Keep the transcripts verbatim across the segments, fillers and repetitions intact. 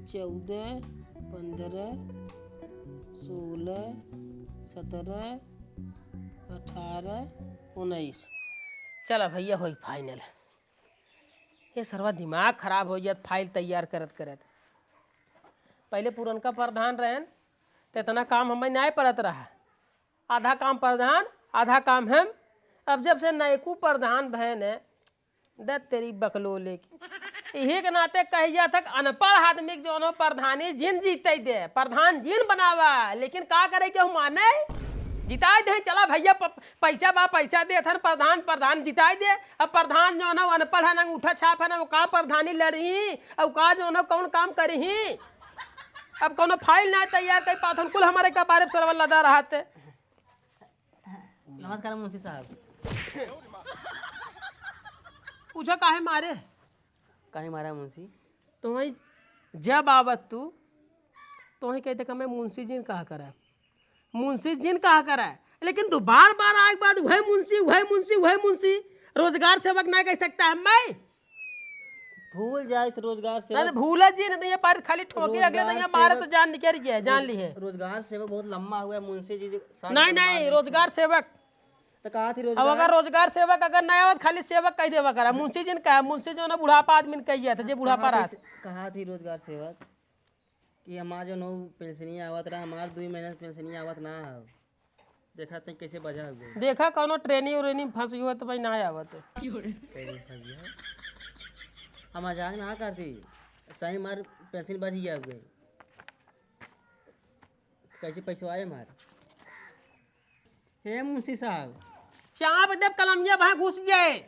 चौदह, पन्द्रह, सोलह, सत्रह, अठारह, उन्नीस। चला भैया, होई final। ये सरवा दिमाग खराब होइ जात file तैयार करत करत। पहिले पुरनका प्रधान रहेन, त इतना काम हमें नाय पड़त रहा। आधा काम प्रधान, आधा काम हम। अब जब से नयकू प्रधान भएन, दे तेरी बकलोले की। इहे के नाते कही जात है कि अनपढ़ आदमी के जौन हो प्रधानी जिन जीते दे, प्रधान जिन बनावा, लेकिन का करे के माने? जिताई दे, चला भैया, प-, पैसा बा, पैसा दे, थन प्रधान, प्रधान जिताई दे। अब प्रधान जौन हो अनपढ़ है, ना अंगूठा छाप है, ना वो का प्रधानी लड़ी, अब का जौन हो कौन काम करी? अब कौनो file ना तैयार कर पाथन, कुल हमारे कपारे पर सरवा लदा रहते। नमस्कार मुंशी साहब। पूछा काहे मारे? काहे मारा मुंशी? तुम्हें जब आवत तू, तुम्हें कहते कि मैं मुंशी जी ने कहा करा, मुंशी जी ने कहा करा, लेकिन तू बार बार आए के बाद वह मुंशी, वह मुंशी, वह मुंशी, रोजगार सेवक ना कह सकता है मैं? भूल जाए तो रोजगार नहीं तो सेवक। भूले जी, नहीं तो ये पर खाली ठोके, अगले दिन ये रोजगार मारे तो सेवक। जान निकल गया, जान ली है। रोजगार सेवक बहुत लंबा हुआ है, मुंशी जी जी साहब नहीं, नहीं, रोजगार सेवक। तो कहा थी अब रोजगार? अगर रोजगार सेवक अगर नहीं आवत, खाली सेवक कह देवा करा। मुंशी जी ने कहा, मुंशी जो ना बुढ़ापा आदमी ने कही जाता, जे बुढ़ापा कहा थी, रहत। कहा थी रोजगार सेवक कि हमार जो नौ पेंशनिया आवत रहा, हमार दुई महीना से पेंशनिया आवत ना है। देखा तई कैसे बजा हुए। देखा कौनो ट्रेनी उरेनी में फंसी हुआ तो भाई ना आवत। ट्रेनी फंस गया। हम मजाक ना करती, सही मार पेंशन बच गया हुए। कैसे पैसवा आए हमार? हे मुंशी साहब। चाप देब कलमिया भाई घुस जाए।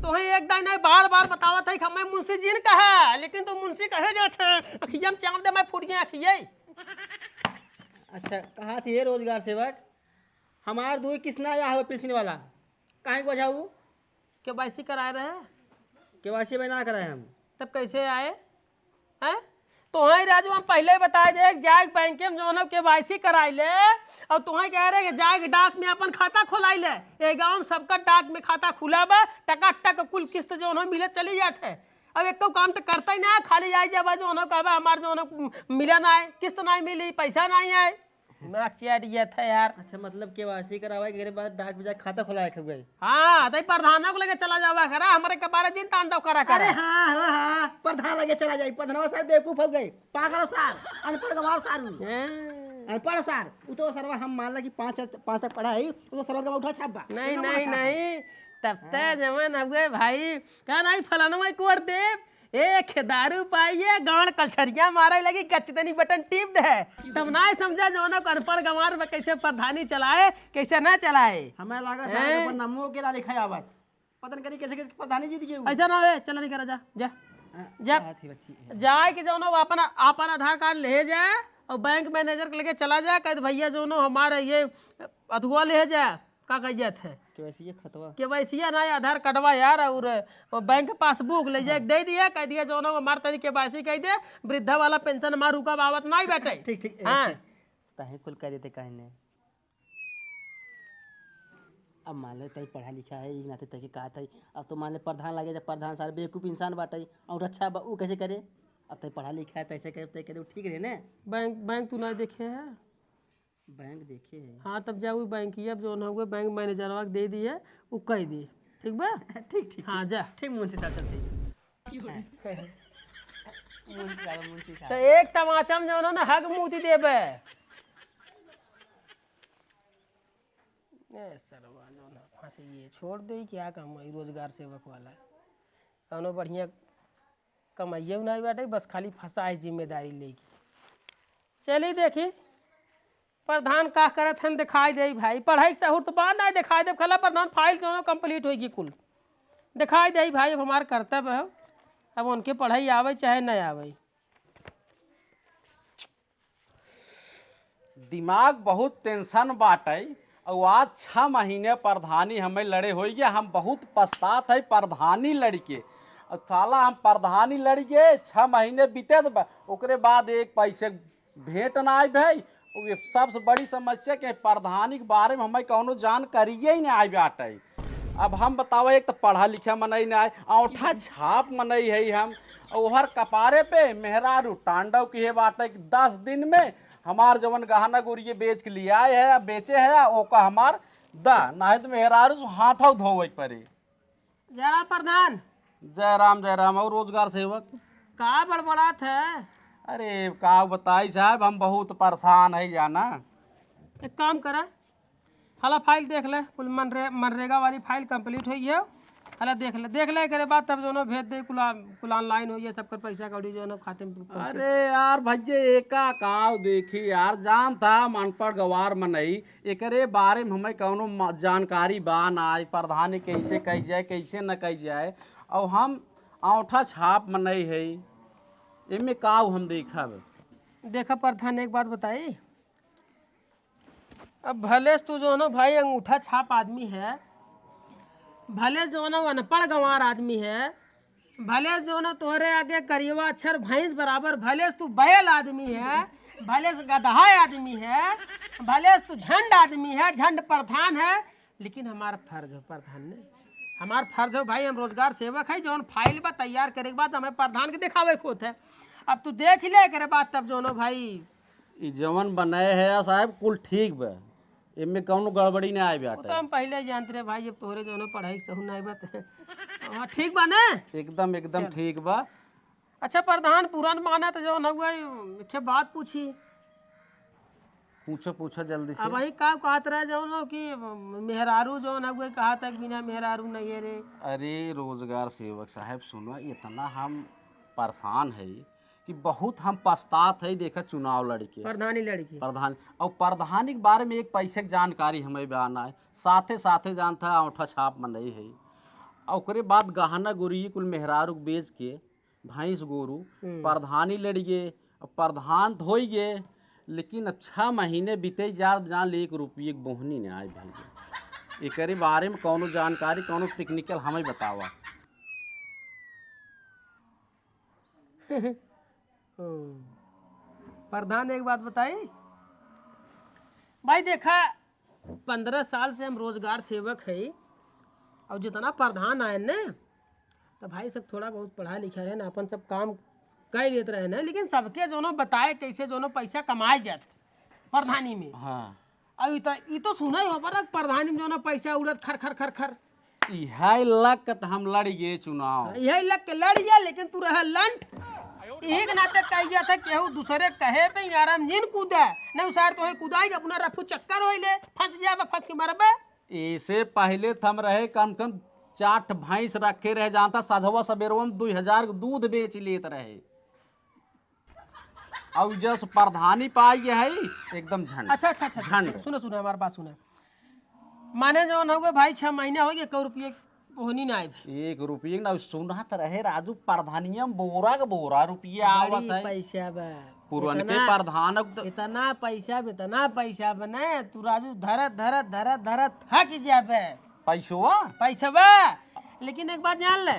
तोहे एक दाई नहीं बार बार बतावत है कि हमें मुंशी जी ने कहा, लेकिन तू मुंशी कहे जात है, अखिया में चाप दे मैं फूट गया अखिया। अच्छा, कहा थी हे रोजगार सेवक, हमार दुई किस्त ना आया हो पेंशन वाला, काहे के बजाऊ? केवाईसी कराए रहे? केवाईसी में ना कराए हम। तब कैसे आए? हैं? तोहे राजू हम पहिले ही बताए दे, जाए बैंक में जौन हो केवाईसी कराई ले, और तोहे कह रहे कि जाए के डाक में अपन खाता खोलाई ले। ये गाँव में सबका डाक में खाता खुला बा, टकाटक कुल किस्त जौन हो मिले चली जात है। अब एको काम तो करता ही ना, खाली आई जाबा जौन हो कहबा हमार जौन हो मिला ना है, किस्त ना मिली, पैसा ना आए। दिमाग चाट गया था यार। अच्छा, मतलब केवाईसी करावे के बाद डाक में जाके खाता खुलाए के हुए? हाँ, तई प्रधानों को लेके चला जावा करा, हमारे कपारे जिन तांडव करा करा। अरे हाँ, हाँ, हाँ, प्रधान लगे चला जाई, प्रधानवा सार बेवकूफ हो गए, पागल सार, अनपढ़ गंवार सार उ। हाँ। अनपढ़ सार, उ तो सरवा हम मान ला कि पाँच, पाँच तक पढ़ा है, उ तो सरवा का उठा छाप बा। नहीं, उनका नहीं, छाप बा। नहीं, तब ते हाँ। जवन हुए भाई, का नहीं फलाना कोर देव, ए, खेदारू पाइए, गांड कलछरिया मारे लगी, गच्चतनी बटन टीप दे। तब ना समझा जौन हो अनपढ़ गंवार में कैसे प्रधानी चलाए, कैसे ना चलाए। हमें लगा हैं? सारे अपन नमो के ना लिखाई आवत। पता नहीं करी कैसे, कैसे प्रधानी जीत गए। ऐसा ना होए, चला नहीं करा जा, जा। हाँ, जा। बात ही बच्ची है। जाए के जौन हो अपन, अपन आधार कार्ड ले जाए और बैंक मैनेजर के लेके चला जाए, कह दे, "भैया जौन हो हमारा ये अथुआ ले जाए।" का कह जात है? केवाईसी खतवा। केवाईसी ना, आधार कार्डवा यार, और वो बैंक पासबुक ले जाके हाँ। दे दिया, कह दिया जौन हो हमार तनी केवाईसी कह दे, वृद्धा वाला पेंशन हमार रुका बावत नहीं बैठे। ठीक, ठीक, हाँ। ठीक। तहे कुल कह देते काहे ने? अब मान ले तई पढ़ा लिखा है, ई नाते तई के कहा तई, अब तो मान ले प्रधान लगे, जब प्रधान सारे बेवकूफ इंसान बाटे, और अच्छा बा, ऊ कैसे करे? अब तई पढ़ा लिखा है, तैसे करे, तई करे, ठीक रहे ने? बैंक, बैंक तू ना देखे है? बैंक देखे है। हाँ, तब जा उ बैंकिया जौन हउए बैंक मैनेजरवा के दे दिए, उ कह दिए, ठीक बा? ठीक, ठीक, हाँ, ठीक। जा। ठीक, मुंशी साहब, चलते हैं। मुंशी साहब, मुंशी तो साहब। एक तमाचा में जौन है ना, हग मूती देबे। ए, सरवा जौन है, फंस गए, छोड़ दे, क्या काम है, रोजगार सेवक वाला। कौनो बढ़िया कमाइए नहीं बाटे, बस खाली फंसाए जिम्मेदारी लेके। चली देखी, प्रधान का करत हन, दिखाई देई भाई। पढ़ाई के सहूर तो बा, नहीं दिखाई देब, खला प्रधान फाइल दोनों complete होई गई कुल। दिखाई देई भाई, अब हमार कर्तव्य है, अब उनके पढ़ाई आवे चाहे नहीं आवे। दिमाग बहुत tension बाटे, और आज छह महीने प्रधानी हमें लड़े होई गया। हम बहुत पछतात है प्रधानी लड़के, और साला हम प्रधानी लड़ गए, छह महीने बीते त बा, ओकरे बाद एक पैसे भेंट ना आए भाई। और ये सबसे बड़ी समस्या कि प्रधानी के बारे में हमें कौनो जानकारिये ही नहीं आए बाटे। अब हम बताओ, एक तो पढ़ा लिखा मनई नहीं आए, औंठा छाप मनई है हम, और ओहर कपारे पे मेहरारू टांडव किहे बाटे कि दस दिन में हमार जवन गहना गुरिये बेच के लियाए है या बेचे है, ओका हमार दा, नाहीं तो मेहरारू से हाथव धोवे के पड़ी। जय राम प्रधान। जय राम, जय राम। और रोजगार सेवक? का बड़बड़ात है? अरे, का बताई साहब, हम बहुत परेशान है जाना। एक काम करा, हला फाइल देख ले, कुल मनरे-, मनरेगा वाली फाइल कंप्लीट होई है। हला देख ले, देख ले, एकरे बाद तब जौनो भेज दे, कुल आ-, कुल ऑनलाइन होई है, सबकर पैसा कौड़ी जौनो खाते में पहुंचे। अरे यार भैया, एका काव देखी यार, जान था हम अनपढ़ गवार मनई, एकरे बारे में हमें कौनो म-, जानकारी बा ना, ई प्रधानी कैसे कही जाए, कैसे न कही जाए। और हम औंठा छाप मनई है, एमे काव हम देखब? देखा प्रधान, एक बात बताई, अब भले से तू जौनो भाई अंगूठा छाप आदमी है, भले जौनो अनपढ़ गंवार आदमी है, भले जौनो तोहरे आगे करियवा अक्षर भैंस बराबर, भले से तू बैल आदमी है, भले से गदहा आदमी है, भले से तू झंड आदमी है, झंड प्रधान है, लेकिन हमार फर्ज हो प्रधान ने, हमार फर्ज हो भाई, हम रोजगार सेवक है, जौन फाइल बा तैयार करे के बाद हमें प्रधान के देखावे के होत है। अब तू देख ले, एकरे बाद तब जौनो भाई ई जवन बनाए है साहब, कुल ठीक बा, एमे कौनो गड़बड़ी ना आए वो तो बाटे। हम पहले ही जानते रहे भाई, जब तोहरे जौनो पढ़ाई के सहू ना आए बात। हाँ, ठीक बा ने? एकदम, एकदम चल। ठीक बा। अच्छा प्रधान, पुरान माना तो जौन हुआ, एक बात पूछी। पूछो, पूछो जल्दी से। अब वही का कहत रहे जौन हो कि मेहरारू जौन हुआ, कहा तक बिना मेहरारू नहीं है रे। अरे रोजगार सेवक साहब, सुनो, इतना हम परेशान है कि बहुत हम पछतात है, देखा, चुनाव लड़के। प्रधानी लड़के। प्रधान, और प्रधानी के बारे में एक पैसे की जानकारी हमें बयान आए, साथे साथे जानता है, औंठा छाप मनई है। और ओकरे बाद गहना गुरिये कुल मेहरारू के बेच के, भैंस गोरू, हम्म। प्रधानी लड़िए, अब प्रधान तो होइए, लेकिन अब छह महीने बीते जात, जान ले, एक रुपये के बोहनी नहीं आए भैया। एकरे बारे में कौनो जानकारी, कौनो टेक्निकल हमें बतावा। ओ, प्रधान, एक बात बताई भाई, देखा, पन्द्रह साल से हम रोजगार सेवक है, और जितना प्रधान आए न, तो भाई सब थोड़ा बहुत पढ़ा लिखा रहे ना, अपन सब काम कर लेत रहे ना, लेकिन सबके जौनो बताए कैसे जौनो पैसा कमाए जात प्रधानी में। हाँ। अब ई तो, ई तो सुना ही हो पर प्रधानी में जौनो पैसा उड़त खर खर खर खर। इहे लक त हम लड़ गए चुनाव। हाँ, इहे लक के लड़ गया, लेकिन तू रहा लंट। यही के नाते कह गया था, केहू दूसरे कहे पे यार हम जिन कूदा, नहीं उसार तो है कूदाई, अपना रफू चक्कर होइले, फंस जाबे, फंस के मरबे। ऐसे पहले त हम रहे कम कम चार ठे भैंस रखे रहे, जानता, सझवा सबेरवा में दुई हजार के दूध बेच लेत रहे। और जस प्रधानी पाई गए है, एकदम झंड। अच्छा, अच्छा, अच्छा, अच्छा, झंड। सुनो, सुनो, हमार बात सुनो। माने जौन हो गए भाई, छह महीने हो गए, एक रुपये होनी ना आए। एक रुपये ना, सुनत रहे राजू, प्रधानिया में बोरा के बोरा रुपया आवत बड़ी है। पैसा बा। पुरनके इतना, प्रधान अब तो इतना पैसा बा, इतना पैसा बा ना, तू राजू धरत, धरत, धरत, धरत थक जाबे। पैसवा? पैसवा। लेकिन एक बात जान ले,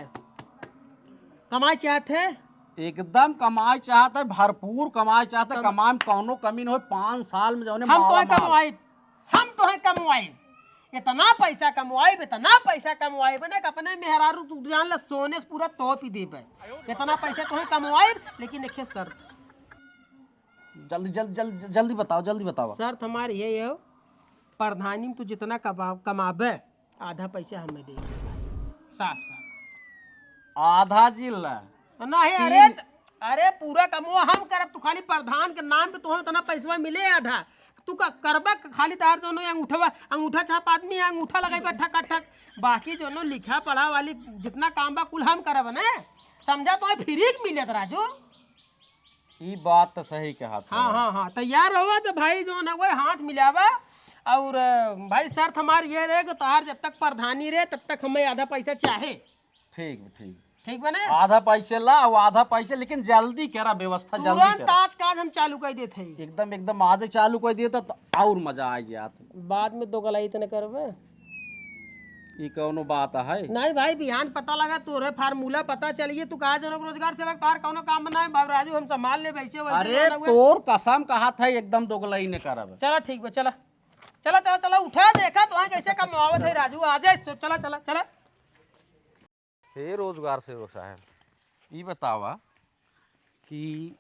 कमाई चाहत है? एकदम कमाई चाहत है, भरपूर कमाई चाहत है, कम- कमाई में कौनो कमी न हो। पाँच साल में जौने हम तो माला माल। कमवाई, हम तो है कमवाई, इतना पैसा कमवाई, इतना पैसा कमवाई बने कि अपने मेहरारू तू जान ले सोने से पूरा तोप ही देबे। इतना पैसा तो है कमवाई, लेकिन एक शर्त। जल्दी, जल्दी, जल्दी, जल्दी बताओ, जल्दी बताओ। शर्त हमारी ये हो, प्रधानी में तू जितना कमा-, कमाबे, आधा पैसा हमें दे। साफ, साफ। आधा जिला? नहीं, अरे, तीन त-, अरे, पूरा कमवा हम करब, तू खाली प्रधान के नाम पे तोहे उतना पैसवा मिले आधा। तू का करबा क-, खाली तार जौन है अंगूठवा, अंगूठा छाप आदमी है, अंगूठा लगाइबा ठक, ठक, ठक। बाकी जौन लिखा पढ़ा वाली जितना काम बा, कुल हम करब ने। समझा, तोहे फ्री के मिलत, राजू। ई बात तो सही कहा था। हाँ, हाँ, हाँ, तैयार रहो तो भाई जौन है वो हाथ मिलावा। और, अ, भाई शर्त हमार ये रहे कि तोहार जब तक प्रधानी रहे तब तक हमें आधा पैसा चाहे। ठीक बा, ठीक। ठीक बा ने? आधा पैसे ला, और आधा पैसे, लेकिन जल्दी करा, व्यवस्था जल्दी तुरंत करा। आज काज हम चालू कर देत हई। एकदम, एकदम आज चालू कर देता तो और मजा आ जात। बाद में दोगलाई तो न करबे। ई कौनो बात है? नहीं भाई, बिहान पता लगा, तोरे फार्मूला पता चलिए, तू कहा जनक रोजगार सेवक, तोहार कौनो काम ना है, बाबू राजू, हम संभाल ले वैसे, वैसे अरे, ना हुए। तोर कसम कहा था, एकदम दोगलाई न करब। चला, ठीक बा, चला। चला, चला, चला, उठा, देखा तो कैसे कमवावत है राजू, आ जा, चला, चला, चला। हे रोजगार सेवक साहब, ई बतावा कि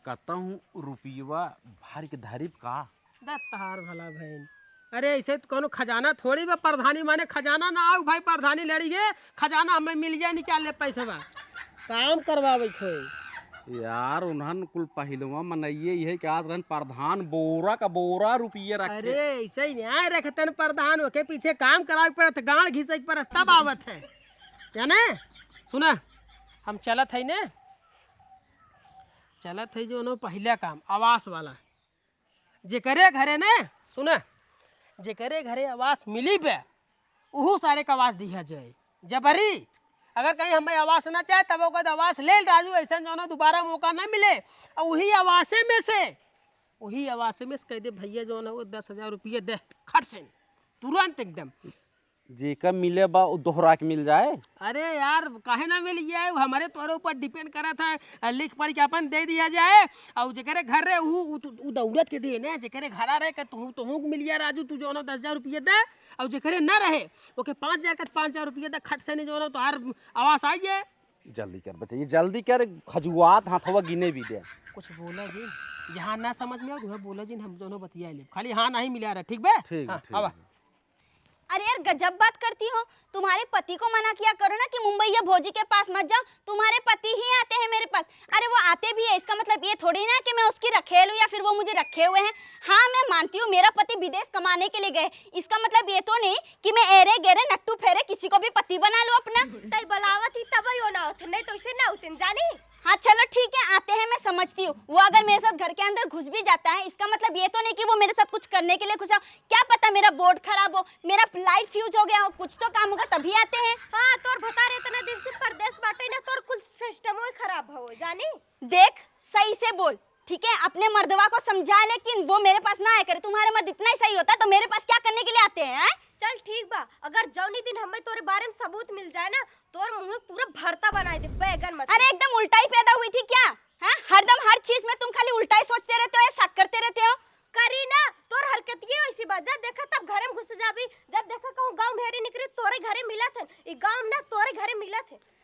कतहूँ रुपयवा भर के धरिब का? दा तहार भला भइन। अरे, ऐसे तो कौनो खजाना थोड़ी बा, प्रधानी माने खजाना ना आउ भाई, प्रधानी लड़ी गे, खजाना हमें मिल जाए, निकाल ले पैसवा, काम करवावे खोए। यार, उन्हन कुल पहिलवा मनइये इहे कहत रहन, प्रधान बोरा का बोरा रुपये रखे। अरे, ऐसे ही न्याय रखते न प्रधान, ओके पीछे काम करावे के पड़त, गांड घिसे के पड़त, तब आवत है। जाने, सुना, हम चलत है ने, चलत है जो नो पहिला काम, आवास वाला। जेकरे घरे ने, सुना, जेकरे घरे आवास मिली बे, उहू सारे का आवास दिया जाए। जबरी, अगर कहीं हमें आवास ना चाहे, तब ओकर आवास ले राजू, ऐसा जो ना दोबारा मौका ना मिले। और वही आवासे में से, वही आवासे में से कह दे, "भैया जो ना वो दस हजार रुपये दे, खट से, तुरंत एकदम।" जेका मिले बा, उ दोहरा के मिल जाए। अरे यार, काहे ना मिल जाए? उ हमरे तोरे ऊपर depend करत है। आ, लिख पढ़ के अपन दे दिया जाए। और जेकरे घर रहे, उ, उ, उ दौड़त के दिए ने, जेकरे घरा रहे, के तुहू, तुहू के मिल जाए, राजू, तू जौनो दस हजार रुपये दे। और जेकरे ना रहे, ओके पाँच हजार का पाँच हजार रुपये दे, खट से नहीं जौनो, तो हर आवास आई जाए। जल्दी कर बच्चा, ये जल्दी कर, खजुआत हाथवा गिने भी दे। कुछ बोला जिन, जहाँ ना समझ में आओ, वह बोला जिन, हम दोनों बतिया लेब। खाली हाँ नहीं मिला रहा, ठीक बे? ठीक, हाँ, ठीक। आवा। अरे यार, गजब बात करती हो। तुम्हारे पति को मना किया करो ना कि मुंबई या भौजी के पास मत जाओ। तुम्हारे पति ही आते हैं मेरे पास। अरे, वो आते भी है, इसका मतलब ये थोड़ी ना कि मैं उसकी रखेल हूँ या फिर वो मुझे रखे हुए हैं। हाँ, मैं मानती हूँ, मेरा पति विदेश कमाने के लिए गए, इसका मतलब ये तो नहीं कि मैं एरे गेरे नट्टू फेरे किसी को भी पति बना लूँ अपना। तई बलावत ही तब यो ना होते, नहीं तो इसे ना होते, जानी। हाँ, चलो ठीक है, आते हैं, मैं समझती हूँ। वो अगर मेरे साथ घर के अंदर घुस भी जाता है, इसका मतलब ये तो नहीं कि वो मेरे साथ कुछ करने के लिए घुसा। क्या पता मेरा बोर्ड खराब हो, मेरा लाइट फ्यूज हो गया हो, कुछ तो काम होगा, तभी आते हैं। हाँ, तोर भतार इतना देर से परदेस बाटे ना, तोर कुल सिस्टम ही खराब हो, जानी। देख, सही से बोल, ठीक है? अपने मर्दवा को समझा ले कि वो मेरे पास ना आया करे। तुम्हारे मर्द इतना ही सही होता तो मेरे पास क्या करने के लिए आते हैं, हैं? चल ठीक बा, अगर जौनी दिन हमें तोरे बारे में सबूत मिल जाए ना, तोर मुंह में पूरा भरता बनाई दे, बैगन मत। अरे, एकदम उल्टा ही पैदा हुई थी क्या? हैं? हरदम हर चीज में तुम खाली उल्टा ही सोचते रहते हो या शक करते रहते हो। करी ना, तोर हरकतिये ऐसी बा। जब देखा तब घरे में घुस जाबी, जब देखा कहूँ गाँव में हेरी निकरी, तोरे घरे मिलत है। ई गाँव ना तोरे घरे मिलत है।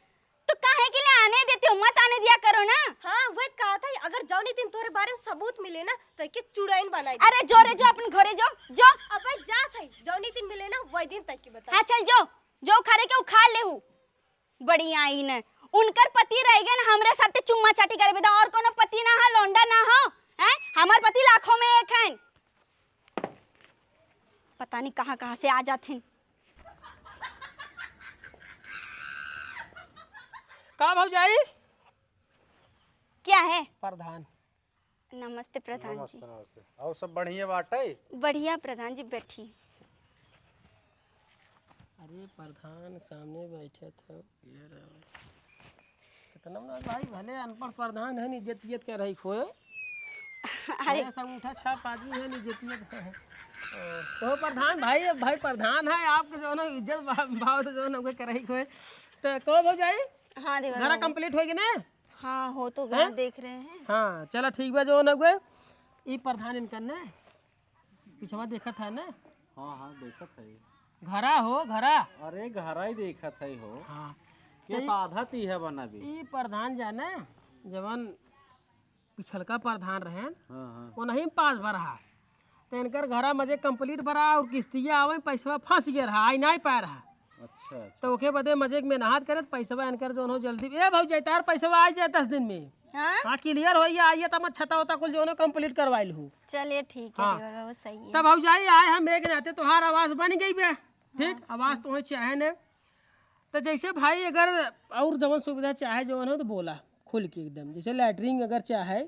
तो काहे के लिए आने देते हो? मत आने दिया करो ना। हाँ, वह कहा था, अगर जौनी दिन तोरे बारे में सबूत मिले ना, तो एके चुड़ैल बनाई दे। अरे जो रे जो, अपन घरे जो, जो। अबे जा था, जौनी दिन मिले ना, वही दिन तक की बता। हाँ, चल जो, जो उखाड़े के उखाड़ ले हूँ। बड़ी आईन है। उनकर पति रह गए ना, हमरे साथे चुम्मा चाटी करे बेदा, और कोनो पति ना हो, लौंडा ना हो, हैं? हमार पति लाखों में एक हैं। पता नहीं कहाँ कहाँ से आ जाथिन। का भौजाई? क्या है? प्रधान। नमस्ते प्रधान जी। नमस्ते, नमस्ते। और सब बढ़िया बाटे? बढ़िया प्रधान जी, बैठी। अरे प्रधान सामने बैठे थे, ये रहो। कितना ना भाई, भले अनपढ़ प्रधान है, इज्जत इज्जत के रही खोए। अरे। ये सब उठा छाप आदमी है, इज्जत इज्जत है। तो प्रधान भाई, अब भाई प्रधान है, आपके जो है ना इज्जत भा-, भाव तो जो है ना उनके करही खोए। तो कहो भौजाई, हाँ देवर घरा बाबू। Complete होई कि ना? हाँ, हो तो गया, हैं? देख रहे हैं। हाँ, चला ठीक बा, जो ना गए। ई प्रधान इनकर ने, पिछवा देखत है ना? हाँ, हाँ, देखत है। घरा हो, घरा। अरे, घरा ही देखत है हो। हाँ। के तो ई, साधा ती है बना भी। ई प्रधान जाने, जवन पिछलका प्रधान रहे, हाँ, हाँ। वो नहीं पास भरा। तो इनकर घरा मजे complete भरा और किस्तिया आवे, पैसवा फंस गया रहा, आई नहीं पाए रहा। अच्छा, अच्छा। तो ओके बदे मजे के मेहनत करे, तो पैसवा इनकर जोन हो जल्दी, ए भौजाई, तार पैसवा आ जाए दस दिन में। हाँ? हाँ, clear हो, ये आइए, तब छता होता कुल जोन हो complete करवाइल हूँ। चलिए, ठीक है, हाँ। देवर बाबू, सही है। तब भौजाई आए हम एक नाते, तोहार आवास बन गई बे, ठीक? हाँ। आवास तो चाहे ने। तो जैसे भाई, अगर और जवन सुविधा चाहे, जवन हो, तो बोला खुल के एकदम। जैसे latrine अगर चाहे,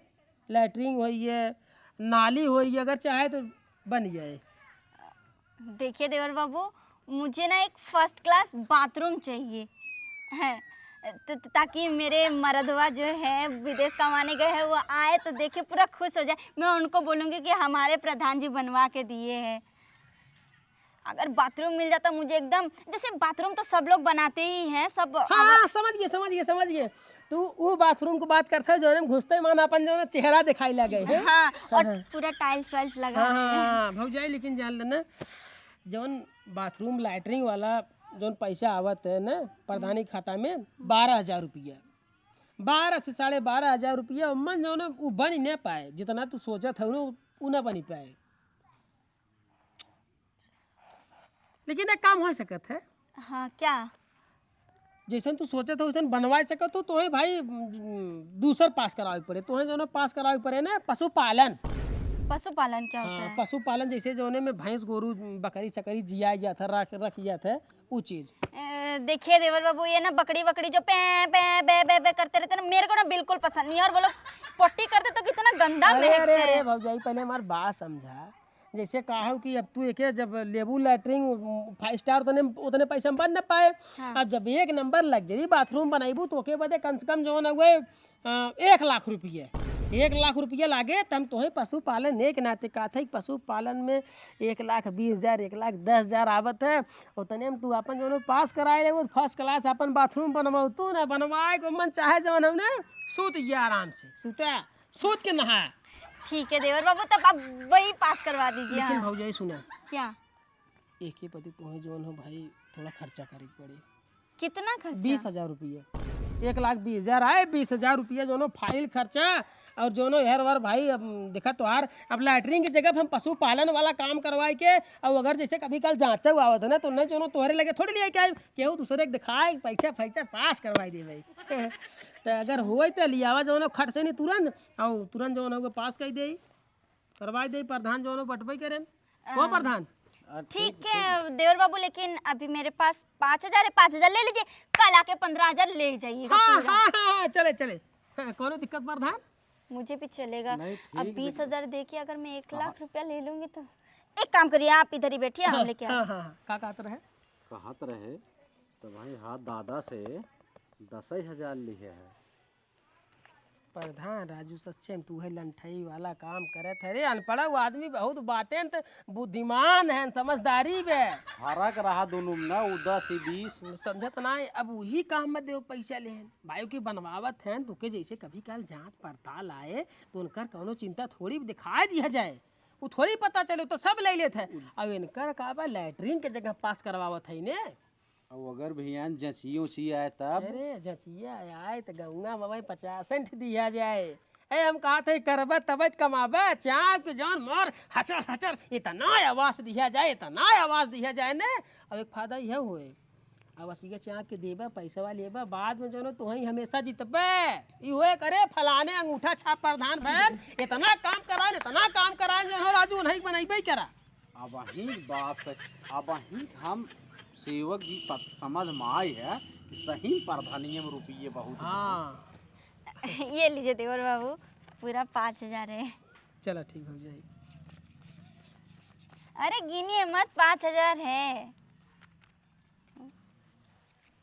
latrine होइए, नाली होइए, अगर चाहे तो बन जाए। देखिए देवर बाबू, मुझे ना एक first class bathroom चाहिए, हैं, त-, त-, ताकि मेरे मरदवा जो है, विदेश कमाने गए हैं, वो आए तो देखे, पूरा खुश हो जाए। मैं उनको बोलूँगी कि हमारे प्रधान जी बनवा के दिए हैं। अगर bathroom मिल जाता मुझे एकदम, जैसे bathroom तो सब लोग बनाते ही हैं, सब हाँ, हमार- हाँ, समझ गए, समझ गए, समझ गए। तू वो bathroom को बात करता है, जो है ना, घुसते ही मान अपन जो है ना, चेहरा दिखाई लगे, हैं? हाँ, और हाँ, हाँ। पूरा tiles वाइल्स लगा हाँ, हुआ है। हाँ, हाँ, भौजाई, लेकिन जान लेना, जौन bathroom latrine वाला जौन पैसा आवत है ना, प्रधानी खाता में, बारह हजार रुपया। बारह से साढ़े बारह हजार रुपया मन जौन है, उ बनी न पाए, जितना तू सोचत हौ ना, उ ना बनी पाए। लेकिन एक काम हो सकत है। हाँ, क्या? जैसन तू सोचत हो, वैसन बनवाए सकत हो। तोहे भाई, उम, दूसर पास करावे पड़े, तोहे जौन पास करावे पड़े ना, पशुपालन। पशुपालन क्या होता हाँ, है? पशुपालन जैसे जौने में भैंस, गोरू, बकरी, सकरी जिया जात है, रख, रख जात है, उ चीज। ए, देखिए देवर बाबू, ये ना बकरी वकरी जो पे, पे, पे, पे, पे करते रहते ना, मेरे को ना बिल्कुल पसंद नहीं है। और वो लोग पोटी करते तो कितना गंदा अरे, महकते अरे, अरे, हैं। भौजाई, पहले हमार बात समझा। जैसे कहा कि अब तू एके जब लेबू लैट्रिन, उम, फाइव स्टार, उतने, उतने पैसा में बन न पाए। हाँ। अब जब एक नंबर लग्जरी बाथरूम बनैबू, तो ओके बदे कम से कम जौन हुए, अ, एक लाख रुपये, एक लाख रुपये लागे, तब तोहे पशुपालन एक नाते कहत है कि पशुपालन में एक लाख बीस हजार, एक लाख दस हजार आवत है, उतने में तू अपन जौन पास कराए लेबू, फर्स्ट क्लास अपन बाथरूम बनवाऊ। तू ना बनवाए को मन चाहे जौन हो ना, सूत गया आराम से, सूता, सूत के नहा। ठीक है देवर बाबू, तब अब वही पास करवा दीजिए। लेकिन हाँ। भौजाई सुना। क्या? एके पति तोहे जौन हो भाई, थोड़ा खर्चा करे के पड़ी। कितना खर्चा? बीस हजार रुपया। एक लाख बीस हजार आए, बीस हजार रुपया जौन हो फाइल खर्चा और जौन हो हर बार भाई, अब देखा तोहार, अब लैट्रिन की जगह हम पशुपालन वाला काम करवाए के, और अगर जैसे कभी कल जांचा आवत है ना, तो नहीं जौन हो तोहरे लगे थोड़ी लिए के आए, केहू दूसरे के दिखाए, पैसा, पैसा पास करवाए दे भाई। तो अगर होए तो लियावा जौन हो खट से नहीं तुरंत, और तुरंत जौन हो पास कर दे। करवाई दे, प्रधान जौन बटबई करेन। ओ हाँ। प्रधान। आ, ठीक ठीक, है, ठीक। देवर बाबू, लेकिन अभी मेरे पास पाँच हजार है, पाँच हजार ले लीजिए, कल आके पन्द्रह हजार ले जाइएगा हाँ, पूरा। हाँ, हाँ, हाँ, चले, चले। हाँ, कौनो दिक्कत प्रधान? मुझे भी चलेगा। नहीं, ठीक अब है। बीस हजार दे के अगर मैं एक हाँ। लाख रुपया ले लूंगी तो एक काम करिए, आप इधर ही बैठिए, हम हाँ, लेके आ हाँ, रहे हैं। हाँ, हाँ, का कहत रहे? कहत रहे, तो भाई, हाँ, दादा से दस ही हजार लिहे है। प्रधान राजू, सच्चे में तू है लंठई वाला काम करत है रे। अनपढ़ वो आदमी बहुत बाटेन, त बुद्धिमान है, समझदारी बे। फर्क रहा दोनों में ना, उ दस ही बीस। समझत ना है, अब वही काम में देव पैसा लेहन। भाई की बनवावत हैं, तुके जैसे कभी काल जांच पड़ताल आए, तो उनकर कौनो चिंता थोड़ी दिखाई दिया जाए, वो थोड़ी पता चले, तो सब ले लेत है। अब इनकर का बा, लैट्रिन के जगह पास करवावत है ने। अब अगर भैया जचियो उचियो आए तब? अरे, जचिया आए त गौना में भाई पचास सेंट दिया जाए। ए, हम कहत है, करबे तबे त कमाबे। चाप के जौन मार, हचर, हचर, इतना आवाज दिया जाए, इतना आवाज दिया जाए ने। अब एक फायदा यह होए, अब असिया चाप के देबे, पैसवा लेबे, बाद में जौन तुहई हमेशा जितबे। ई होए करे, फलाने अंगूठा छाप प्रधान भैन, इतना काम कराए, इतना काम कराए, जौन राजू उन्हीं बनैबे करा। अबहीं बात है, अबहीं हम सेवक जी पत-, समझ में आए है कि सही प्रधानिये में रुपये बहुत हैं। हाँ। ये लीजिए देवर बाबू, पूरा पाँच हजार है। चला ठीक हो जाए। अरे गिनिए मत, पाँच हजार है,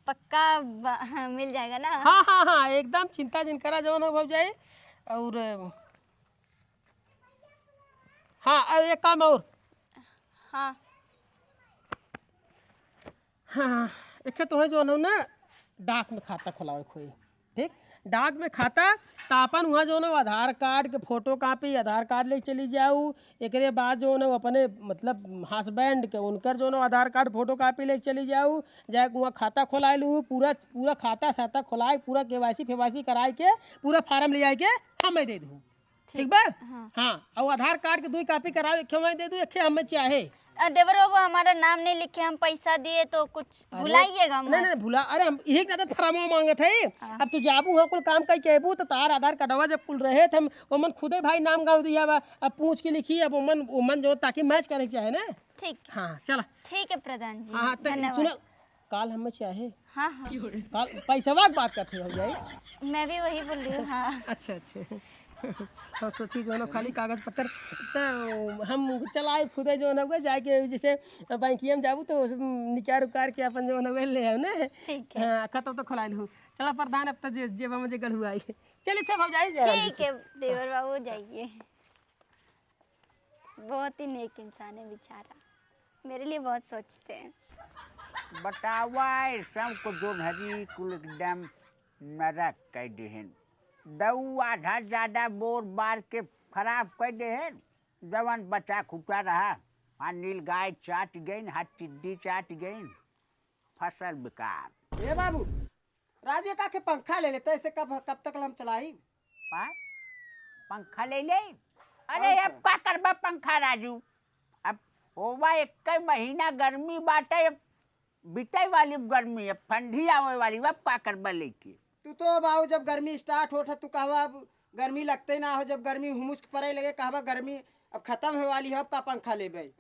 पक्का ब-, मिल जाएगा ना? हाँ, हाँ, हाँ, एकदम चिंता जिन करा, जौन हो जाए। और हाँ, अ, एक काम और। हाँ। हाँ, एके तोहे जौन हो ना, डाक में खाता खोलावे के होई। ठीक? डाक में खाता, त आपन उहाँ जौन हो आधार कार्ड के फोटो कॉपी, आधार कार्ड लेके चली जाऊ। एकरे बाद जौन हो अपने, मतलब, हस्बैंड के, उनकर जौन हो आधार कार्ड फोटो कॉपी लेके चली जाऊ। जाके उहाँ खाता खोलाए लू, पूरा, पूरा खाता साता खोलाए, पूरा केवाईसी फेवाईसी कराए के, पूरा फार्म ले आए के हमें दे दू। ठीक ठीक। बा? हाँ। हाँ, और आधार कार्ड के दुई कॉपी कराओ, एक हमें दे दू, एक हमें चाहे। अ, देवर बाबू, हमारा नाम नहीं लिखे, हम पैसा दिए तो कुछ अरे, भुलाइएगा नहीं, मत। नहीं, भुला, अरे, हम यही कहते फरामवा मांगत है। हाँ। अब तू जाबू हो, कुल काम कई के अबू, तो तार आधार कार्डवा जब कुल रहे, तो हम ओमन खुदे भाई नाम गाँव दिया बा, अब पूछ के लिखी, अब ओमन, ओमन जो ताकि मैच करे चाहे ना। ठीक। हाँ, चला। ठीक है प्रधान जी, हाँ, हाँ, तो धन्यवाद। सुना, काल हमें चाहे। हाँ, हाँ। काल पैसवा के बात करते हो जाए। मैं भी वही बोल रही हूँ, हाँ। अच्छा, अच्छा। हम सोची जो ना खाली कागज पत्तर, तो हम चलाए खुदे जो ना जाके जैसे बैंकिया में जाबू तो निकार उकार के अपन जो ना ले आओ ना। ठीक है। हाँ, खाता तो खोला लू। चला प्रधान, अब तो जे-, जेबा में जे गढ़ुआई। चलिए, अच्छा, भौजाई, जरा ठीक है, देवर बाबू, जाइए। बहुत ही नेक इंसान है बेचारा, मेरे लिए बहुत सोचते हैं। बतावा, ये सब को जोन हरी कुल एकदम नरक कह देहन। दऊ आधा ज्यादा बोर बार के खराब कह देहन। जवन बचा खुचा रहा, हाँ नील गाय चाट गईन, हाँ टिड्डी चाट गईन, फसल बेकार। ए बाबू, राजू, एका के पंखा ले लेते, ऐसे कब, कब तक हम चलाई? पा-, पंखा ले ले। अरे, और अब का? का करबा पंखा, राजू? अब होवा एक महीना गर्मी बाटे, अब बीते वाली गर्मी, अब ठंडी आवे वाली, अब का करबा लेके? तू तो बाबू, जब गर्मी start होत है, तू कहवा अब गर्मी लगते ना हो, जब गर्मी हुमुस के पड़े लगे, कहवा गर्मी अब खत्म होए वाली है, अब का पंखा लेबे?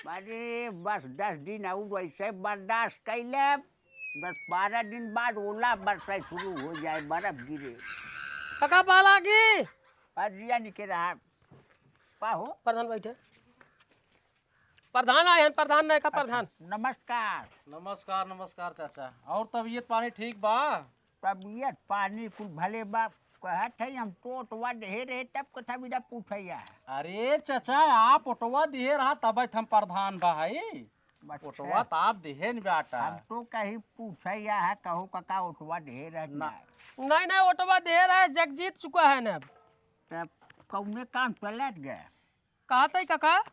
अरे, बस दस दिन और ऐसे बर्दाश्त कैले, दस बारह दिन बाद ओला बरसे शुरू हो जाए, बर्फ गिरे। काका, पाला की? अरे, जिया निके रहा। का हो? प्रधान बैठे। प्रधान आए हैं, प्रधान नयका प्रधान। नमस्कार। नमस्कार, नमस्कार चाचा। और तबीयत पानी ठीक बा? तबीयत पानी कुल भले बा। कहत है हम तो ओटवा देहे रहे, तब कथा बिना पूछे है। अरे चाचा, आप ओटवा दिहे रहा तब हम प्रधान बा है। अच्छा। ओटवा त आप दिहे न बेटा। हम तो कहीं पूछे है, कहो काका ओटवा देहे रहे ना। नहीं, नहीं, ओटवा देहे रहे, जग जीत चुका है ना अब। तब कौने काम चलत गए? कहत है काका,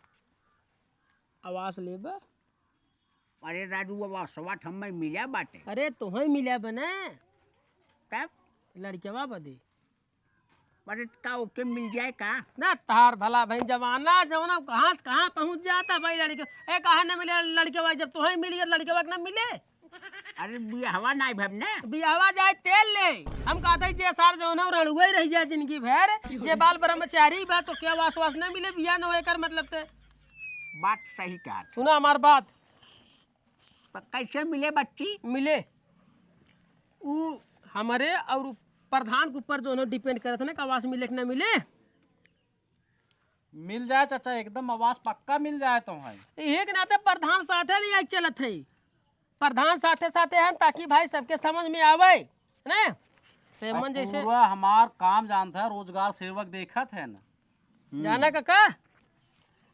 आवास लेबे। अरे राजू, आवासवा त हमें मिला बाटे। अरे तोहई मिला बने। तब? लड़कवा बदे। अरे का ओके मिल जाए का? ना तार भला भाई, जमाना जमाना कहाँ से कहाँ पहुँच जाता भाई लड़के। ए, कहाँ न मिले लड़कवा, जब तोहई मिल गया लड़कवा के न मिले। अरे बियाहवा नाई भब ने? बियाहवा जाए तेल ले। हम कहते हैं जे सार जौन है रणुए रह जाए जिंदगी भर, जे बाल ब्रह्मचारी बा तो क्या वास वास न मिले बियाह न होए कर मतलब ते। बात सही कहा। सुना हमार बात। तो कैसे मिले बच्ची? मिले। उ हमारे और प्रधान के ऊपर जौन है depend करत है ना, कि आवास मिले कि ना मिले। मिल जाए चाचा, एकदम आवास पक्का मिल जाए तो है। यही के नाते प्रधान साथे ले आके चलत है। प्रधान साथे साथे हैं ताकि भाई सबके समझ में आवे, है ना? तो मन जैसे पूरा हमार काम जानता है, रोजगार सेवक देखत है ना। हम्म। जाना काका,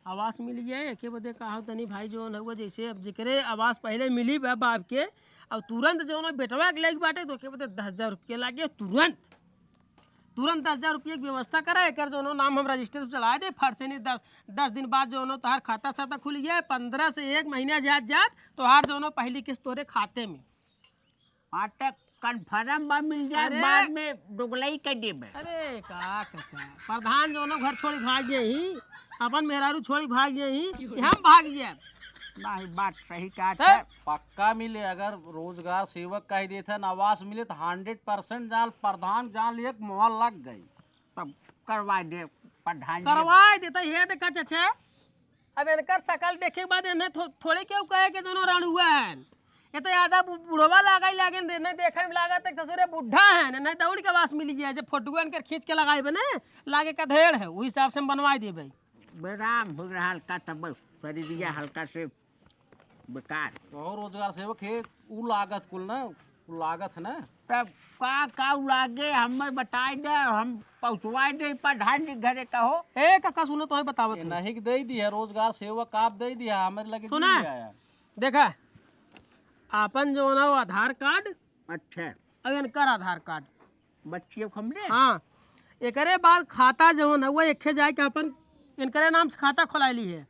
आवास मिल जाए, एके बदे कहा तनी भाई जौन हुआ, जैसे अब जेकरे आवास पहले मिली बा बाप के, और तुरंत जौन बेटवा के लेके बाटे, तो एके बदे दस हजार रुपया लागे तुरंत। तुरंत दस हजार रुपया के व्यवस्था करा, एकर जौनो नाम हम रजिस्टर पे चढ़ा दे, फट से नहीं दस, दस दिन बाद जौनो तोहार खाता साता खुल जाए, पन्द्रह से एक महीना जात जात तोहार जौनो पहली किस्त तोरे खाते में। हाँ, त confirm बा, मिल जाए, अरे! बाद में दोगलई कर देबे। अरे, का, का, का? प्रधान जौनो घर छोड़ी भाग गए ही, अपन मेहरारू छोड़ी भाग गए ही, कि हम भाग जाए? नहीं, बात सही कहा तब? थे। पक्का मिले, अगर रोजगार सेवक कह देते हैं, आवास मिले, तो hundred percent जाल प्रधान जाल एक मोहर लग गई। तब करवा दे प्रधान जी। करवा देता, ये देखा चाचा, अब इनकर शकल देखे के बाद इन्हें थो-, थोड़े केहू कहे कि दोनों रणुआ हैं। ये तो ज्यादा बु-, बुढ़वा लागे लागे, इन्हें देखे में लागत है कि ससुरे बुढ़ा हैं, इन्हें दौड़ के आवास मिल जाए। जब फोटुआ इनकर खींच के लगाए बने, लागे का ढेर है, वही हिसाब से हम बनवाए देबे। बेराम हो रहा हल्का, तब शरीरिया हल्का से बेकार। तो रोजगार सेवक है, उ लागत कुल ना, उ लागत है ना। तब का, का उ लागे, हमें बताए दे, हम पहुँचवाए दे प्रधान जी घरे, कहो। ए काका, सुनो, तोहे बतावत ये है। नहीं के दे दिया, रोजगार सेवक आप दे दिया, हमारे लगे सुना? नहीं आया। देखा, आपन जौन है आधार कार्ड अच्छा। और इनकर आधार कार्ड। बच्चियों को हमने? हाँ, एकरे बाद खाता जौन है, वो एके जाए के अपन इनकरे नाम से खाता खोलाए ली है।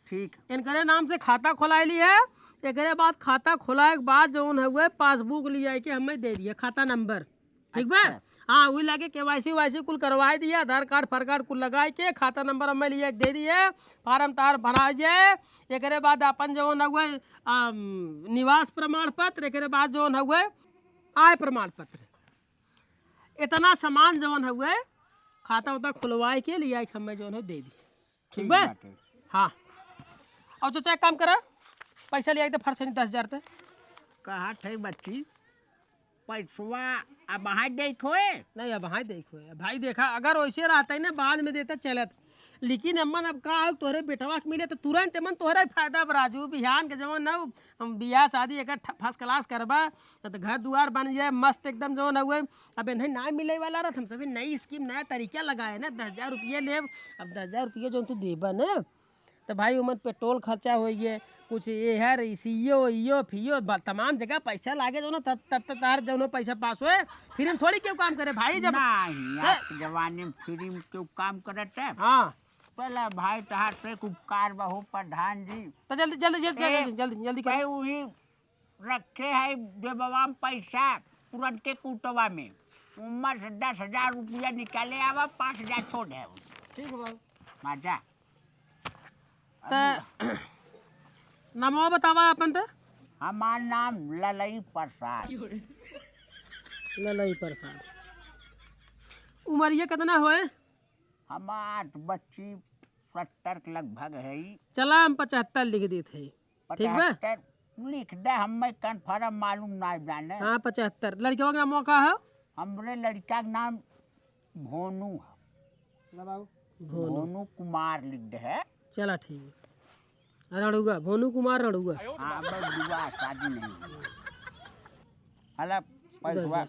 ठीक। इनकरे नाम से खाता खोलाए ली है। एकरे बाद खाता खोलाए के बाद जौन है, वो पासबुक ले आए के हमें दे दिया, खाता नंबर। ठीक बा? अच्छा। हाँ, वही लागे केवाईसी वाईसी कुल करवाए दिया, आधार कार्ड फार कार्ड कुल लगाए के खाता नंबर हमें ले आए के दे दिए, फार्म तार भरा जाए। एकरे बाद अपन जौन है, वो, अम, निवास प्रमाण पत्र, एकरे बाद जौन है, वो आय प्रमाण पत्र, इतना सामान जौन हउए, खाता उता खुलवाए के ले आए के हमें जौन हो दे दी। ठीक ठीक बा? बाटे। हाँ। और चाचा, एक काम करा, पैसा ले आए तो फरसनी दस हजार ते। कहा थे बच्ची, पैसवा अब हाथ दे खोए? नहीं, अब हाथ दे खोए। भाई देखा, अगर वैसे रहता ही ना, बाद में देता चलत। लेकिन अम्मन अब का हो, तोहरे बेटवा के मिले तो तुरंत अम्मन तोहरे फायदा बा राजू। बिहान के जवन ना, हम बियाह शादी एकर ठ-, first class करबा, तो घर दुआर बन जाए मस्त एकदम जवन हउए। अब इन्हें ना मिले वाला रहत, हम सभी नई scheme, नया तरीका लगाए ना, दस हजार रुपये लेब। अब दस हजार रुपये जौन तू देबा ना, तो भाई उमन पेट्रोल खर्चा होइए, कुछ ये है, इसी यो, यो, फियो, ब-, तमाम जगह पैसा लागे जौन, तब, तब, तब तार जौन पैसा पास होए, फिर हम थोड़ी क्यों काम करे भाई, जब नहीं, ए- आप जवानी में free में क्यों काम करत है? हाँ। पहला भाई तहार से एक उपकार बा हो प्रधान जी। तो जल्दी, जल्दी, जल्दी, ए, जल्दी, जल्दी, जल्दी करो। भाई वही रखे है जेबवा में पैसा, पुरनके कुटवा में, उम्मा से दस हजार रुपया निकाले आवा, पाँच हजार छोड़ दे। ठीक है बाबू। माजा। त नमवा बतावा आपन त। हमार नाम ललई प्रसाद। ललई प्रसाद। उमरिया केतना होए? हमार बच्ची सत्तर के लगभग है। चला, हम पचहत्तर लिख देत है। ठीक बा? पचहत्तर लिख दे, हमें confirm मालूम ना जाने। हाँ, पचहत्तर। लड़कवा के नाम का है? हमरे लड़का के नाम भोनू है। ना बाबू। भोनू। भोनू कुमार लिख दे है। चला, ठीक है। रणुआ, भोनू कुमार रणुआ। हाँ, बस दुआ, शादी नहीं हुई। हला, दस हजार। पैसवा।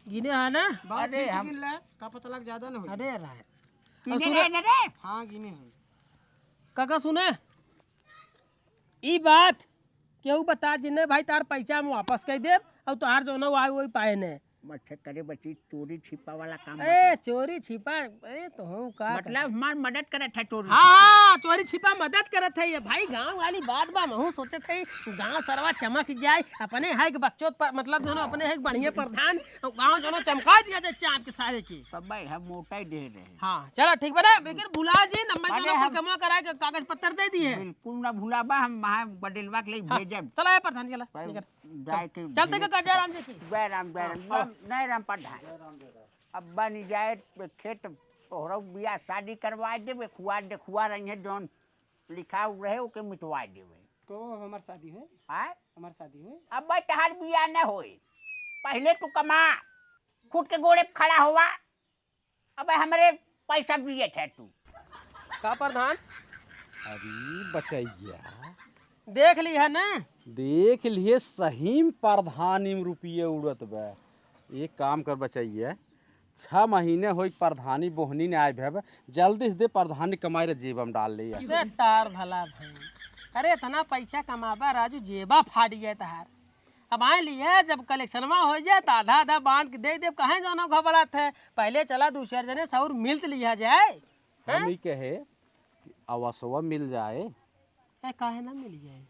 गिने है ना? बाबू, अरे, फिर से हम गिन ले, का पता लग ज्यादा ना हो। अरे, रहा है। गिने और सुने रहे ना रे? हाँ, गिने हैं। काका, सुने, ई बात केहू बता जिन्ने भाई, तार पैसा हम वापस कर देब, और तोहार जौन आए वही पाए ने। मत करे बची, चोरी छिपा वाला काम ए, बता। चोरी छिपा, ए, तो हूँ का मतलब, करे? हमार मदद करत है चोरी हाँ, छिपा। हाँ, चोरी छिपा मदद करत है ये भाई, गाँव वाली बात बा, महू सोचत है, गाँव सरवा चमक जाए, अपने है कि बच्चों पर, मतलब, जौन अपने है कि बढ़िया प्रधान, गाँव जौन चमका दिया जाए चाँद के सारे के। तब भाई, हम मोटा ही दे रहे। हाँ, चला, ठीक बा ना, लेकिन भुला जी, नंबर अरे, जौन हम कुल कमवा कराए के कागज पत्तर दे दिए। बिल्कुल ना भुलाबा, हम वहाँ बडिलवा के लिए हाँ, भेजब। चला, ए प्रधान, चला, भाई, निकल। जाए के चलते भेज। का जय राम जी की। जय राम, जय हाँ, राम, हाँ। राम, जय राम प्रधान। अब बनी जाए खेत, तोहरो बियाह शादी करवा देबे, खुआ देखुआ रही है, जौन लिखा रहे, ओके मिटवा देबे। तो हमार शादी है? आय? हमार शादी है? अब भाई, तहार बियाह न होए, पहले तू कमा, खुद के गोड़े पे खड़ा होवा। अबे हमरे पैसा दिए थे तू। का प्रधान? अरे बचैया। देख ली है ना? देख लिए, सही में प्रधानी में रुपये उड़त बा। एक काम कर बचैया, छह महीने होई प्रधानी बोहनी ने आए भे, जल्दी से दे प्रधानी कमाई रे जेब में डाल ले। दे तार भला भाई। अरे इतना पैसा कमाबा राजू, जेबा फाट गया तहार। अब आए लिए, जब कलेक्शनवा हो जाए, तो आधा आधा बांट के दे देब, काहे जौनो घबरात है? पहले चला, दू चार जने से और मिल त लिया जाए। हम हैं? ई कहे कि आवासवा मिल जाए। ए, काहे ना मिल जाए?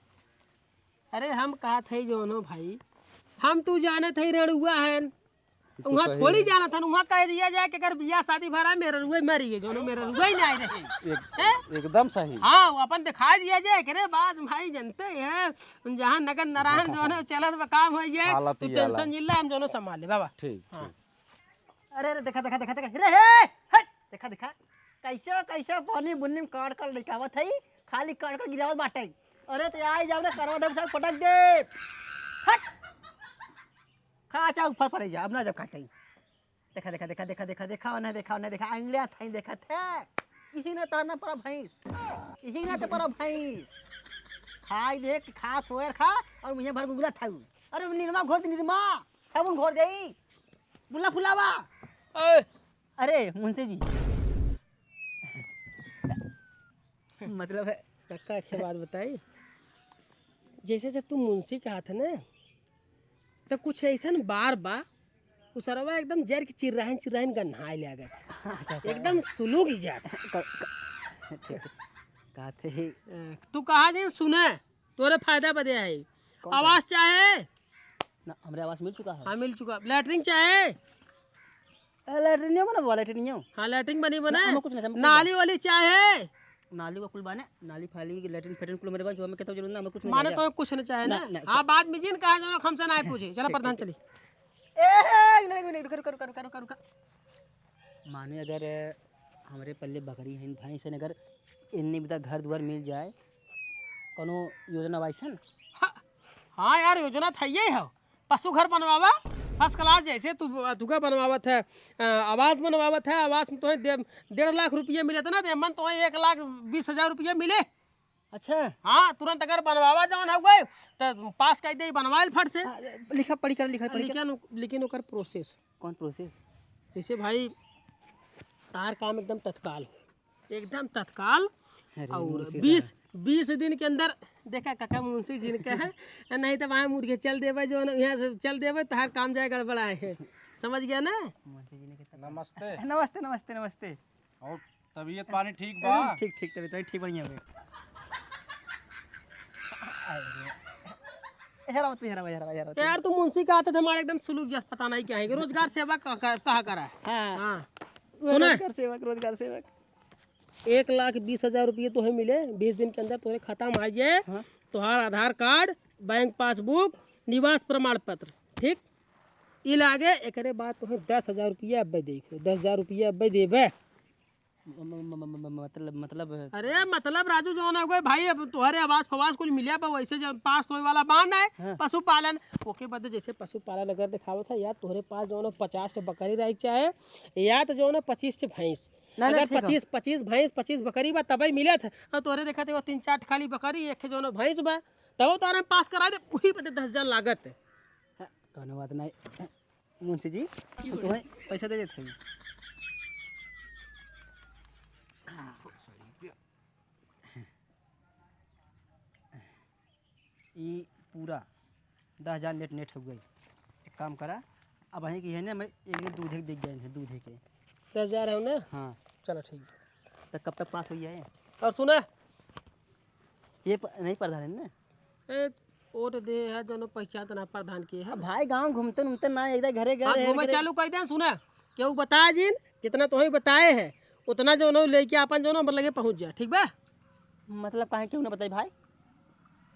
अरे, हम कहत है जौनो भाई, हम तू जानत है रणुआ हन। ई तो वहाँ सही थोड़ी है। जानत हन, वहाँ कह दिया जाए कि अगर बियाह शादी भरा, मेहररुआ मरी गए, जौनो मेहररुआ ही ना आए रहे। एक-, हैं? एकदम सही। हाँ, वो अपन दिखाई दिया जाए कि रे बात भाई जानते हैं, जहाँ नगद नारायण जौन है, चलत बा काम हो जाए, खाला तू पियाला। Tension जिल्ला, हम जौनो संभाल ले बाबा। ठीक, हाँ। ठीक। अरे, अरे, देखा, देखा, देखा, देखा, रे, हे, हट, देखा, देखा, कैसे, कैसे पानी बुन्नी में काट कर लइकावत है, खाली काट कर गिरावत बाटे। अरे, ते आई जाओ रे, करवा दे, उठा के पटक दे। हट। खा, चाहे ऊपर पड़े जा, अब ना जब काटे। देखा, देखा, देखा, देखा, देखा, देखा, ओने देखा, ओने देखा, अंगड़िया थाई देखत है। इही ना तारना पड़ा भैंस, इही ना तो पड़ा भैंस। खाई देख, खा, सोयर खा, और मुझे भर गुगला थाऊ। अरे, निरमा घोर दे, निरमा, साबुन घोर दे, बुला फुलावा। ए! अरे, मुंशी जी, मतलब है। कक्का, एक बात बताई, जैसे जब तू मुंशी के हाथ है ना, तो कुछ ऐसन बार बा, उ सरवा एकदम जर के चिर्राहिन चिर्राहिन गन्हाए लागत। अच्छा, अच्छा। एकदम सुलूक जात। क-, क-, ठीक, ठीक। कहते ही अ, तू कहा जे सुने, तोरे फायदा बदे आई। कौन आवास सा? चाहे? ना, हमरे आवास मिल चुका है। हाँ, मिल चुका। लैट्रिन चाहे? ए, लैट्रिनियो बना, वो लैट्रिनियो। हाँ, लैट्रिन बनी बना। ना, हमें कुछ नहीं, हमें कुछ नाली नहीं। वाली चाहे? नाली वो कुल बाने, नाली फाली, लैट्रिन फैट्रिन कुल मेरे पास, जो हमें कहते हो जरूरत ना, हमें कुछ नहीं ना, चाहिए। तो कुछ नहीं चाहे ना, ना। ना, हाँ, तो बाद में जिन कहा जो हमसे ना पूछे। चला ठीक, प्रधान ठीक। चली। ए, एक मिनट, एक मिनट, रुका, रुका, रुका। माने अगर हमरे पल्ले बकरी हैं, भैंस हैं, अगर इन्ने बिता घर दुआर मिल जाए, कोनो योजना बा अइसन? हाँ, हाँ यार, योजना था ये है। पशु घर बनवावा, first class, जैसे तू, तुका बनवावत है, अ, आवास बनवावत है, आवास में तोहे डे-, डेढ़ लाख रुपया मिले थे ना, तो मन तोहे एक लाख बीस हजार रुपया मिले। अच्छा। हाँ, तुरंत अगर बनवावा जवन हो गए, तो पास कर दे, बनवाइल फट से। हाँ, लिखा पढ़ी कर, लिखा पढ़ी कर। लेकिन, लेकिन ओकर process। कौन process? जैसे भाई, तार काम एकदम तत्काल हो। एकदम तत्काल। अरे, और मुंशी बीस, साहब। बीस दिन के अंदर, देखा काका मुंशी जी ने कहा, नहीं तो वहाँ मुड़ के चल देवे, जो ना यहाँ से चल देवे, तहार काम जाए गड़बड़ा है। समझ गया ना? मुंशी जी ने कितना नमस्ते। नमस्ते, नमस्ते, नमस्ते। और तबीयत पानी ठीक बा? एकदम ठीक, ठीक, तबीयत पानी ठीक, बढ़िया बा। हेरावत, हेरावत, हेरावत, हेरावत। यार, तू मुंशी का आते थे, हमारे एकदम सुलूक जस पता नहीं क्या है, रोजगार सेवक कहा, कहा, कहा करा है। हाँ। हाँ। वो सुने? रोजगार सेवक, रोजगार सेवक। एक लाख बीस हजार रुपये तोहे मिले, बीस दिन के अंदर तोरे खाता में आ जाए, हाँ। तोहार आधार कार्ड, बैंक पासबुक, निवास प्रमाण पत्र, ठीक? ई लागे, एकरे बाद तोहे दस हजार रुपये अब्बे देखे, दस हजार रुपये अब्बे देबे। म-, म-, म-, म-, म-, मतलब, मतलब अरे मतलब राजू, जौन हउए भाई, अब तोहरे आवास फवास कुल मिले बा, वैसे जब पास होए वाला बांध है, हाँ। पशुपालन, ओके बदे जैसे पशुपालन अगर देखावत है, या तोहरे पास जौन पचास ठे बकरी रहे के चाहे, या तो जौन पच्चीस ठे भैंस, नहीं, नहीं, अगर ठीक है। पच्चीस, पच्चीस भैंस, पच्चीस बकरी बा, तबे मिलत है। और तोहरे देखत है, वो तीन चार ठे खाली बकरी, एक ठे जौन भैंस बा, तब तो आराम पास करा दे, वही बदे दस हजार लागत है। हाँ, कौनो बात नहीं। मुंशी जी, हम तुम्हें पैसा दे देते हैं। हाँ। ई पूरा दस हजार नेट, नेट हो गई। एक काम करा, अब वहीं की है ना, मैं एक दिन दूधे के देख गए हैं, दूधे के। दस हजार है ना? हाँ। चलो ठीक। तो कब तक पास हो जाए? और सुना, ये प-, नहीं प्रधान है ना? ए, वोट दे है, दोनों पहचान तो ना प्रधान के है। अब भाई गाँव घूमते घूमते ना, एक घरे, घरे, हाँ, घरे, घूमे घरे। चालू कर दे, सुना, केहू बताए जिन, जितना तोहे बताए है, उतना जौन लेके आपन जौन हमर लगे पहुँच जा, ठीक बा? मतलब काहे केहू ना बताई भाई?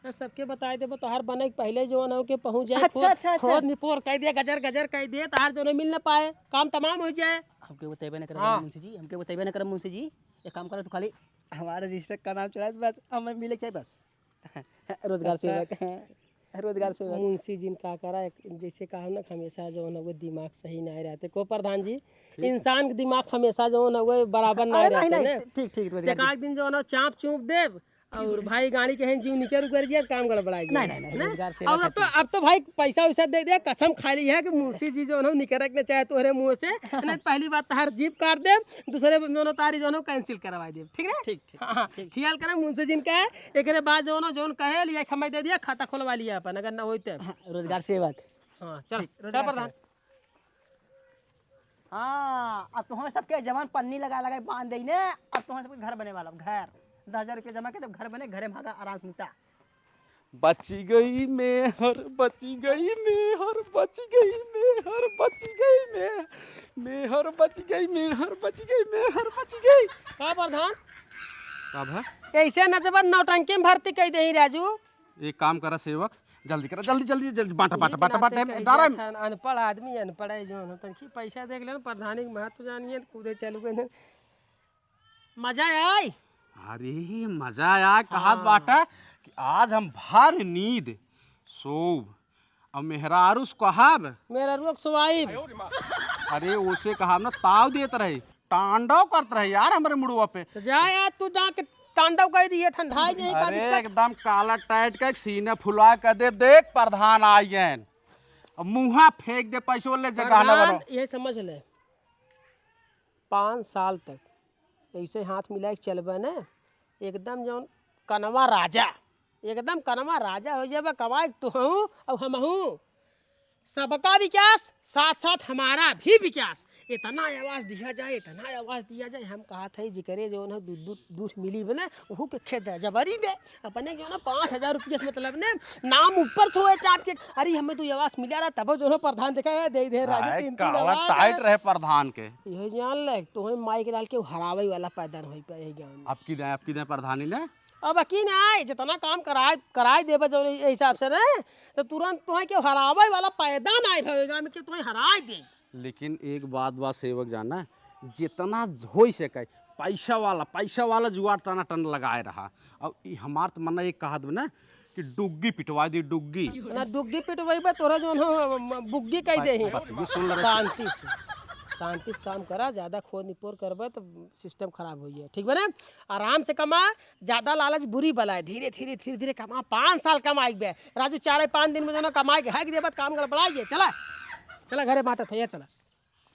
ए, सबके बताए देबो, तोहार बने के पहले जौन हो के पहुँच जाए, अच्छा, खोद, अच्छा, अच्छा। खोद निपोर कह दे, गजर गजर कह दे, तोहार जौन मिल ना पाए, काम तमाम हो जाए। हमके बतेबे ना करब हाँ। मुंशी जी, हमके बतेबे ना करब मुंशी जी। एक काम करो, तू खाली हमारे रजिस्टर का नाम चढ़ा दे, बस हमें मिले के चाहिए बस। रोजगार अच्छा। सेवक, रोजगार सेवक। मुंशी जिन का करा, एक, जैसे कहा ना, हमेशा जौन है वो दिमाग सही ना रहते। को प्रधान जी, ठीक है। इंसान के दिमाग हमेशा जौन है वो बराबर ना अरे नहीं, रहते नहीं, ना। ठीक, ठीक, रोजगार एक जी। आध दिन जौन है चाप चूप देब, और भाई गाड़ी के हैं जीव निकर उकर जिया, काम गड़बड़ाई नहीं, जाए, नहीं, नहीं, है ना? रोजगार सेवक और अब तो, खातिर। अब तो भाई पैसा वैसा दे दे, कसम खा ली है कि मुंशी जी जौन है निकरे के ना चाहे तोहरे मुंह से, नहीं पहली बात तोहार जीप काट देब, दूसरे जौन है तारी जौन है cancel करवा देब, ठीक ना? ठीक, ठीक, हाँ, हाँ, ठीक। ख्याल करे मुंशी जिन का है, एकरे बाद जौन, जौन कहे लिया, एक हमें दे दिया, खाता खोलवा लिया अपन, अगर ना होई तब। हाँ, रोजगार सेवक। हाँ, चल, ठीक, चल रोजगार प्रधान। सेवक। हाँ, अब तुम्हें सबके जवान पन्नी लगा लगा बांध देई ने, अब तुम्हें सबके घर बने वाला, घर। दस हजार रुपया जमा के तब घर बने, घरे में भागा आराम से मुता। बची गई मेहर, बची गई मेहर, बची गई मेहर, बची गई मेहर, मेहर बची गई, मेहर बची गई, मेहर बची गई। का प्रधान? का भा? ऐसे नचबत नौटंकी में भर्ती कई देही राजू। एक काम करा सेवक, जल्दी करा, जल्दी, जल्दी, जल्दी, बांटा, बांटा, नीक बांटा, नाते बांटा, कही डारा। जात हन, अनपढ़ आदमी, अनपढ़ है जौन हो, तनकी पैसा देख लेन, प्रधानी के महत्व जानिए, कूदे चल गए। मजा आई? अरे, मजा आय, कहत हाँ। बाटा कि आज हम भर नींद सोब। अब मेहरारू से कहब। मेहरारू के सोआइब। अरे, ओसे कहब ना, ताव देत रहे, तांडव करत रहे यार हमरे मुड़वा पे। तो जा यार, तू जाके तांडव कर दिए, ठंडा ही जाए, का अरे, दिक्कत? एकदम काला टाइट का एक सीना फुला कर दे, देख प्रधान आ गए। अब मुँहा फेंक दे, पैसो ले जे गहना प्रधान, बनो। ये समझ ले, पाँच साल तक ऐसे हाथ मिला के चलबे न, एकदम जौन कनवा राजा, एकदम कनवा राजा हो जाबे, कमाए तू हूँ और हम हूँ। सबका विकास, साथ साथ हमारा भी विकास। इतना आवास दिया जाए, इतना आवास दिया जाए, हम कहत है जिकरे जौन है दू, दू, दू मिली बने, ओहू के खेत है, जबरी दे। अपने के ना पाँच हजार रुपया से मतलब ने नाम ऊपर से होए चाप के, अरे हमें तो ये आवास मिला रहा, तबो जो है प्रधान देखा है, दे दे राजू आय, तीन तीन काला आवास टाइट है। रहे प्रधान के। यही जान ले, तो है माई के लाल के हरावे वाला पैदा नहीं पाए है ज्ञान। अब की दे, अब की दे प्रधानी ने? अब की ना आए, जितना काम कराए, कराए देबे जो ये हिसाब से ना, तो तुरंत तो है कि हरावे वाला पैदा ना आए भवेगा में कि तो है हराए दे। लेकिन एक बात बा सेवक जाना, जितना होई सके, पैसा वाला, पैसा वाला जुगाड़ टनाटन लगाए रहा। और ई हमार त मन्ना एक कहत बा ना कि डुग्गी पिटवा दी, डुग्गी। ना डुग्गी पिटवाई बा, तोरा जौन हो, म-, बुग्गी कह दे ही। बात ये सुन ले रे। शांति से, शांति से काम करा, ज्यादा खोद निपोर करबे तो सिस्टम खराब हो जाए, ठीक बा ना? आराम से कमा, ज्यादा लालच बुरी बला है, धीरे, धीरे, धीरे, धीरे कमा, पाँच साल कमाई बे। राजू चार पाँच दिन में जो ना कमाई के है कि देबत काम गड़बड़ाई है, चला, चला घरे बांटत है, ये चला।